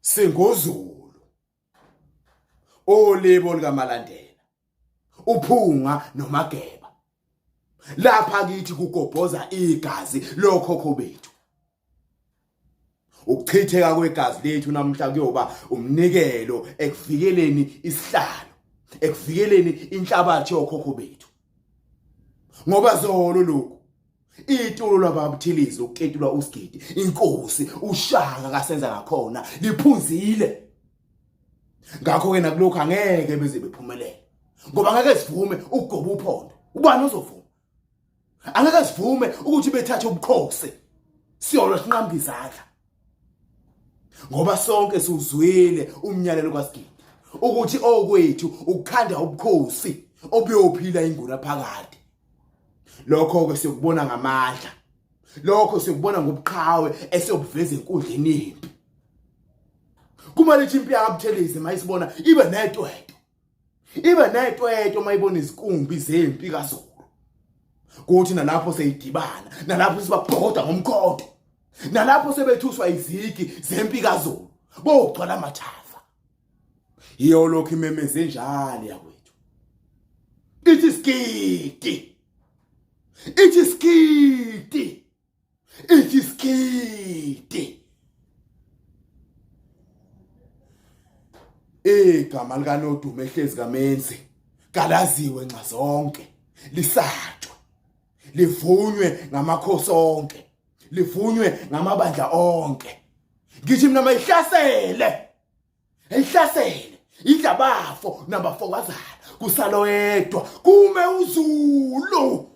SinguZulu. Olibo likaMalandela. Uphunga noMageba. Lapha kithi kugobhoza igazi lokhokho bethu. Ukuchitheka kwegazi lethu namhla kuyoba umnikelo ekuvikeleni isihlalo, ekuvikeleni inhlabathi yokhokho bethu. Ngoba zolo lokhu itulo lwababuthilizi ukuketulwa usigidi inkosi ushaka kasenza ngakhona liphuzile. Ngakho ke nakulokhu angeke beze bephumelele ngoba ngeke sivume ukugoba uphondo. Ubani ozovuma? Angeke sivume ukuthi bethathe ubukhosi, siyolwa sinqambe izandla, ngoba sonke siwuzwile umnyalelo kaSigidi ukuthi okwethu ukukhanda ubukhosi obuyophila inguna phakade. Lokho ke siyokubona ngamandla, lokho siyokubona ngobuqhawe esiyobuveza enkundleni yempi. Kumele ithi impi yakaButhelezi mayisibona ibe netwetwe, ibe netwetwe mayibona izinkumbi zempi kaZulu, kuthi nalapho seyidibana, nalapho sibabhoda ngomkhonto, nalapho sebethuswa izigi zempi kaZulu, bogcwala amathafa. Yiyo lokhu imemeze njalo yakwethu, ithi sigidi, ithi sigidi, ithi sigidi. Igama likaNodumo ehlezi kaMenzi kalaziwe nxa zonke, lisatshwe, livunywe ngamakhosi onke, livunywe ngamabandla onke. Ngithi mina mayihlasele, ayihlasele idlabafo nabafokazana, kusalo yedwa kume uZulu.